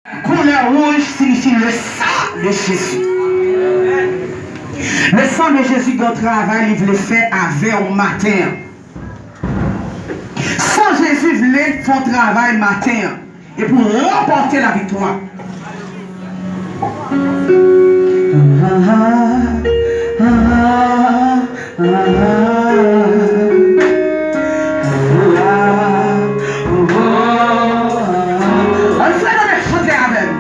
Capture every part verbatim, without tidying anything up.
Koulè wouj siyifi le sang de Jésus. Le sang de Jésus gen yon travay li vle fè avè w maten an. San Jezi vle fè yon travay maten an e pou ranpòte laviktwa. Ann fè nonm chante avè m.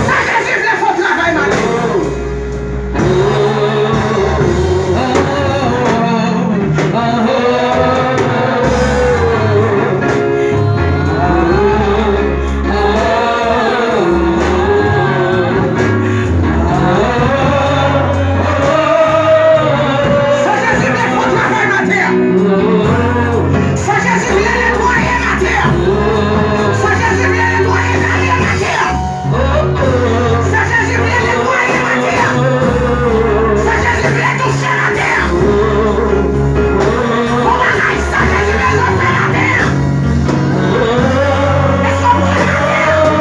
Sa Jezi vle fè yon travay maten. Sa Jezi vle fè yon travay maten an. Sa Jezi vle netwaye maten an. Sa Jezi vle netwaye kale maten an. Sa Jezi vle netwaye maten an. Sa Jezi vle touche maten an. Yon bagay sa Jezi bezwen fè maten an. Èske w prè maten an?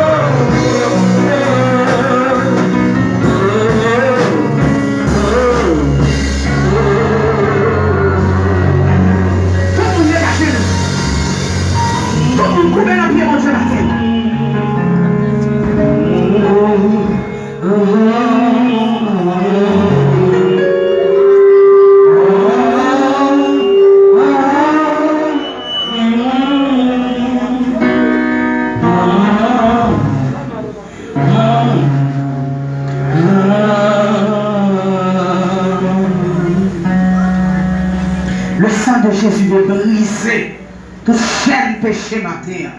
Tout moun detache nou. Tout moun koube nan pye Bondye maten. Le sang de Jésus veut briser tout chèn peche maten an.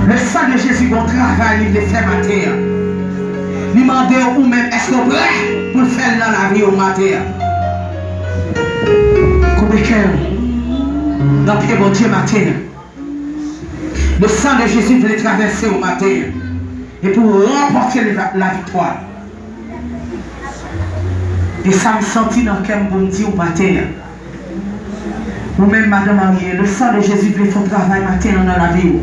Le sang de Jésus gen yon travay li vle fè maten an. Li mande w ou menm, èske w prè pou l fè l nan lavi w maten an? Koube kè w nan pye Bondye maten an. Le sang de Jésus vle travèse w maten an e pou ranpòte la, laviktwa. E sa m santi nan kè m pou m di w maten an. Ou menm madan marye, le sang de Jésus vle fè yon travay maten an nan lavi w.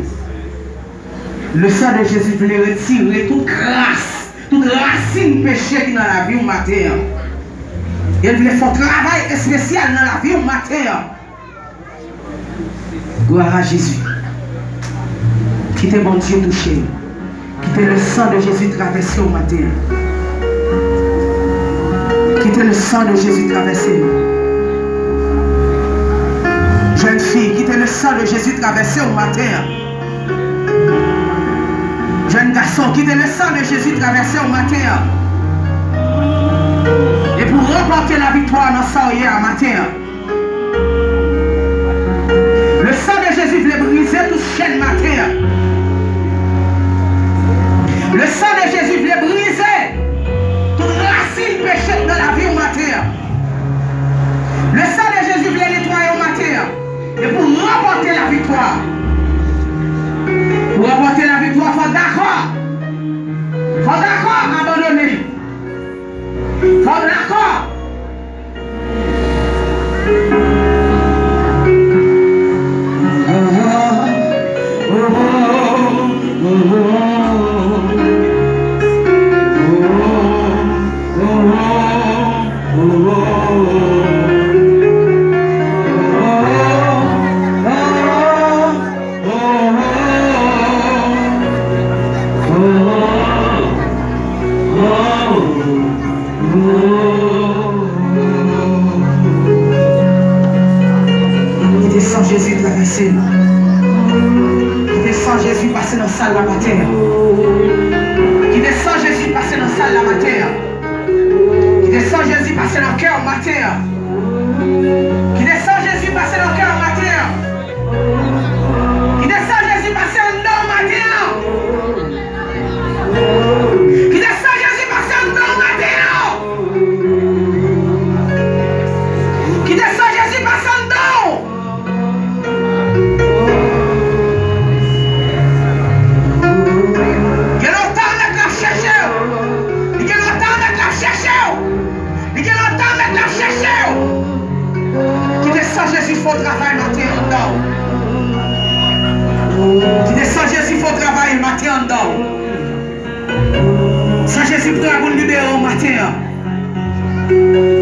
Le sang de Jésus vle retire tout kras, tout rasin peche ki nan lavi w maten an. E l vle fè yon travay espesyal nan lavi w maten an. Gloire à Jésus. Kite Bondye touche w. Kite le sang de Jésus travèse w maten an. Kite le sang de Jésus travèse w. Jèn fi, kite le sang de Jésus travèse w maten an. Jèn gason, kite le sang de Jésus travèse w maten an. E pou ranpòte laviktwa nan sa w ye a maten an. Le sang de Jésus vle brize tout chèn maten an. Le sang de Jésus vle brize tout rasin peche k nan lavi w maten an. Le sang de Jésus vle netwaye w maten an. E pou ranpòte laviktwa. Pou ranpòte laviktwa, fò w dakò. Fò w dakò abandone. Fò w dakò. Kite san Jezi travèse nou. Kite san Jezi pase nan sal la maten an. Kite san Jezi pase nan sal la maten an. Kite san Jezi pase nan kè w maten an. Kite san Jezi pase nan kè w maten an. Kite san Jezi pase anndan w maten an. Kite san Jezi pase anndan w maten an. Kite san Jezi pase anndan w. Gen lontan Mèt la ap chèche w. Li gen lontan Mèt la ap chèche w. Li gen lontan Mèt la ap chèche w. travay maten anndan w. Kite san Jezi fè w travay maten anndan w. San Jezi prè pou l libere w maten an.